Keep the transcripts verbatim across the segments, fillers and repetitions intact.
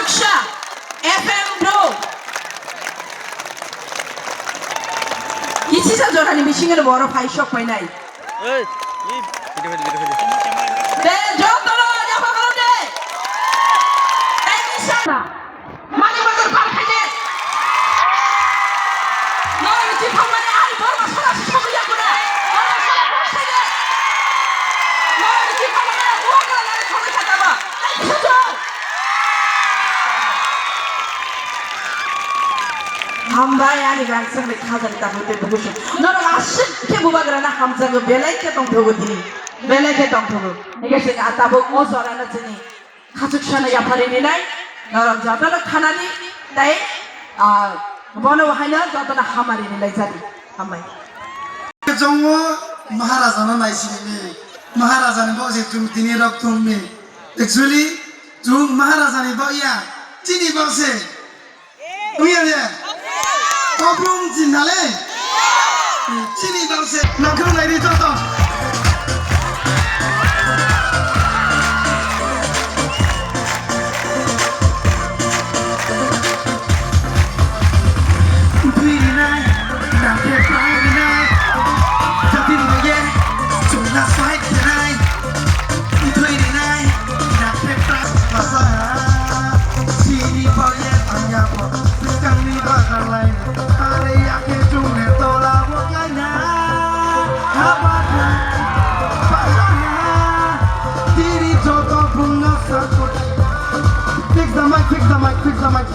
Sha, F M bro. Kisisa jorani bisingo borok phai sok painai. Ei, ei, video, video, video, video. De, jotono, jotono de. Thank you, sir. Mani bazar par khaide. Norok ni chitham mani ari borok sora si sogri ya kune. Borok sora khaide. Norok ni chitham mani buwa kala nani sogri khaide ba. Thank you, sir. Hambai ani rangchak ni khajani tabuk tei bukusu. Norok aswk khe bubagrana hamjago, belai khe tongthogo tini. Belai khe tongthogo. Hingke chwng a tabuk o jorano chini khachuk sana yapharini nai. Norok jotono khanani tei, ah, bono haino jotono hamari ni lai jani. Hambai. Chongo Maharaja no nai sini ni. Maharaja ni bok se chwng tini rok thum ni. Actually, chwng Maharaja ni bok ya. Chini bok se. Wngya de? Koprung chinthale? Chini bangse nangkhe naidi joto. Bwrwi rinai, nangkhe bwrwi rinai. Jatin boye, chwla fight khenai. Bwrwi rinai, nangkhe bwrwi. Chini boye, tanya bo. Swkangni bagan lai, are yakhe chwngni tola bo kaina. Habata, basaha, tini joto bungno sakut. Fix the mic, fix the mic, fix the mic.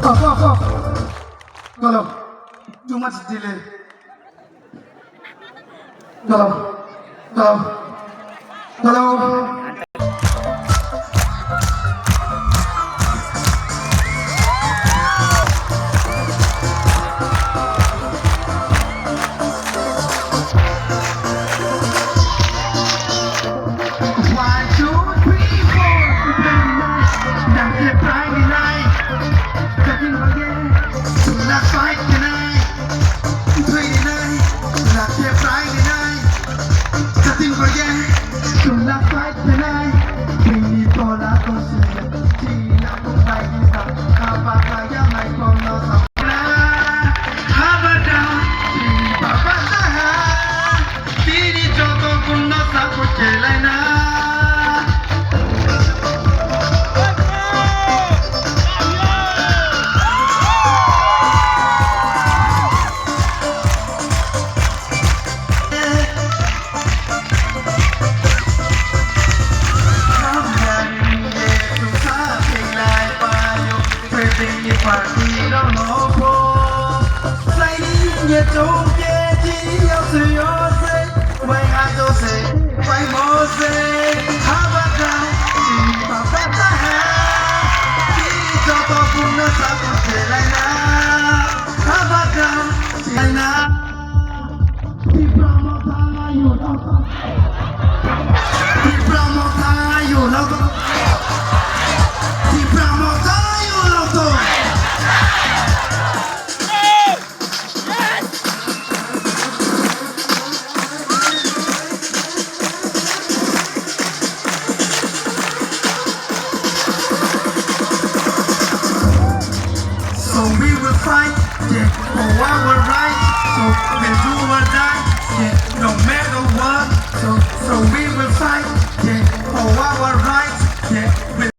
Off, off, off. Hello. Too much delay. Hello. Hello. Hello. One, two, three, four. Nang se prai ni nai. Kakin bage. Chwla fight khenai, thwi rinai, lakhe prai rinai. Jatin boye, chwla fight khenai, bini tola tongsi, chini yakung bai kisa, haba kaya mai kono sa. Haba da, chini baba saha. Tini joto kunno sabo kelaina. Party no no po. Sai ni ye chong ke ji yo su yo se. Wai ha jo se, wai mo se, ha ba ta, si pa pa ta ha. Ti jo to pun na sa ko se lai na. Ha ba ta, si lai na. Tipra Motha, you know. Tipra Motha, you know. Tipra Motha, you know. So we will fight, yeah, for our rights. So we'll do or die, yeah, no matter what. So, so we will fight, yeah, for our rights, yeah.